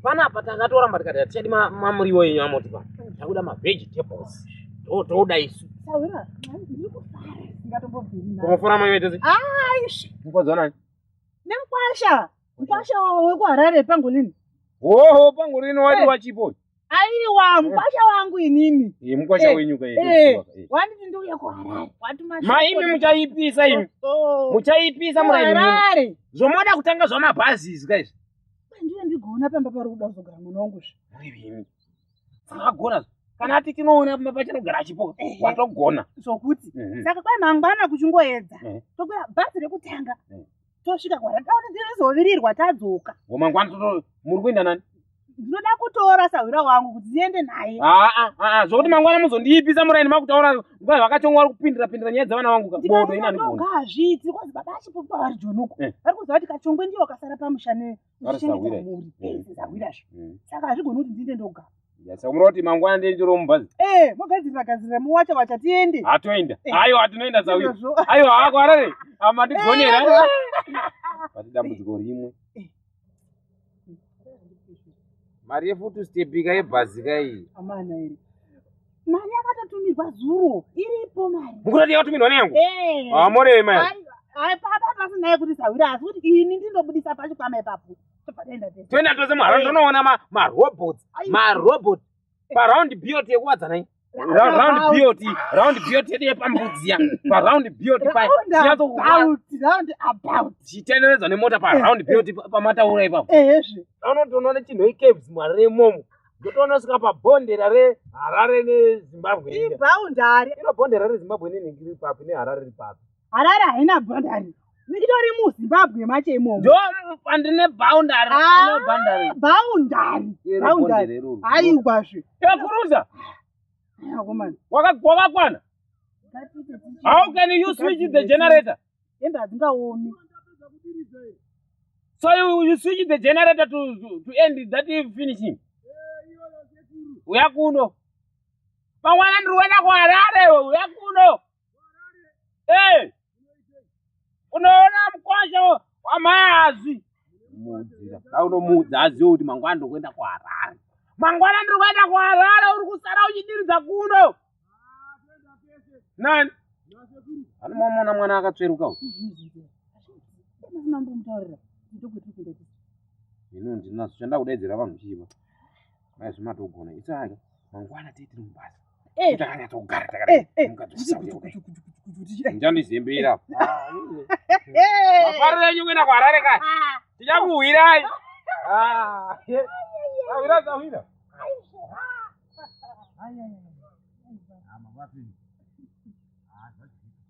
Panapa takatoramba tikati hatichadi mamuriwo enyu amotipa. Takuda mavegetables. Toda isu. Sahwira, ndiri kufara singatombobviri naye. Kumufura mai vetese. Aish, Mukadzi nani? nemukwasha. Mukwasha wekuHarare pangolini. Hoho pangolini wati Eh. wachipo. Aiwa, mukwasha wangu inini. Eh, mukwasha Eh, wenyu ka Eh, wanditi ndiuye kuHarare. Watuma Maimi muchaipisa imi. Oh. Muchaipisa muraini. Harare. Zvomoda kutanga zvamabhazi izvi guys. Ndiye ndigoona pamba pari kuda kuzogara mwana wangu zve. Muri imi. Dzakagona. Kana ati tinoona pamba pachanogara achipo. Ehe. Watogona. Zvokuti. Mhm. Saka kwai mangwana kuchingoedza. Mhm. Tokwira bhazi rekutanga. Mhm. Tosvika kuHarare. Taona tinozovirirwa tadzoka. Mangwana toto muri kuenda nani? Ndinoda kutora sahwira wangu kuti ndiende naye. Aa, aa, zvokuti mangwana muzondiipisa muraini makutaura nguva vakachongwa vari kupindira pindira nyaya dzavana vangu ka. Bodo ina Ndikaona ndigona. ndoga hazviiti kwanzi baba achipo vari jonuko. Eh. Vari kuziva kuti Kachongwe ndiye wakasara pamusha Vari nekuchengeta sahwira. mhuri. Eh. Eh, sahwirazvo. Saka hazvigoni kuti ndiende ndoga. Saka mureva kuti mangwana ndiye ndiro mubhazi. Eh, mogadzirira gadzirira muwacha wacha tiende. Hatoenda. Eh. Aiwa tinoenda sahwira. Izvozvo. Aiwa hako Harare. Amandigonera. Eh. Pati dambudziko rimwe. Eh. Mari yefutu stepika yebhazi ka iyi. Amana ere. Mari yakatotumirwa zuro. Iripo mari. Mukurati yakatumirwa neyangu. Eh. Ah, morei mai. Ai, papa pasina kuti sahwira asi kuti ini ndindobudisa pachikwama ipapo. Tobva taenda tese. Toenda tose muHarare Eh. tonoona marobots. Ai. Marobot. Paround biot yekuwadzana iyi. Round biot, round biot yedu yepambudziya. Paround biot pa. Round about, round about. Tichitenderedzwa nemota paround biot pamataura ipapo. Ehezve. Unotoona chinhu icaves muHarare imomo. Ndotoona svika pabhondera reHarare neZimbabwe. Ibhaundari. Ino bhondera reZimbabwe nenhingi riri papi neHarare riri papi. Harare haina bhaundari. Itori muZimbabwe macho imomo. Ndo pandine boundary, Ah, ino boundary. Bhaundari. Iro Bhaundari. bhondera iroro. Aiwazve. Yakuruza, Akomana. wakakwana. How can you switch the generator? Hembe hadzingaomi. So you switch the generator to end that finishing. Uya kuno. Mangwana ndiri kuenda kuHarare, uya kuno. Eh. Unoona mukwasha wamai Mudzira. Aunomuudza azive kuti mangwana ndiri kuenda kuHarare. Mangwana ndiri kuenda kuHarare, uri kusara uchidiridza kuno. Nani? Anomaona mwana akatsveruka uyu. Ndisina kumbomutaurira. Ndokwetiri kuenda tese. Ini ndinazo chanda kudaidzira vanhu chiva. Mai zvimatogona. Itsaka mangwana tei tiri mubasa. Eh. Takanyatsogara Eh, takadai. eh. Mukadzi usauya kudai. Kuchi- Muchandizembera. Eh. Mafariro enyu kuenda kuHarare kai. Ah. Tichakuhwirai. Ah. Sahwira sahwira. Ai, ai, ai. Ah, mavapi. Ah, zvazviita.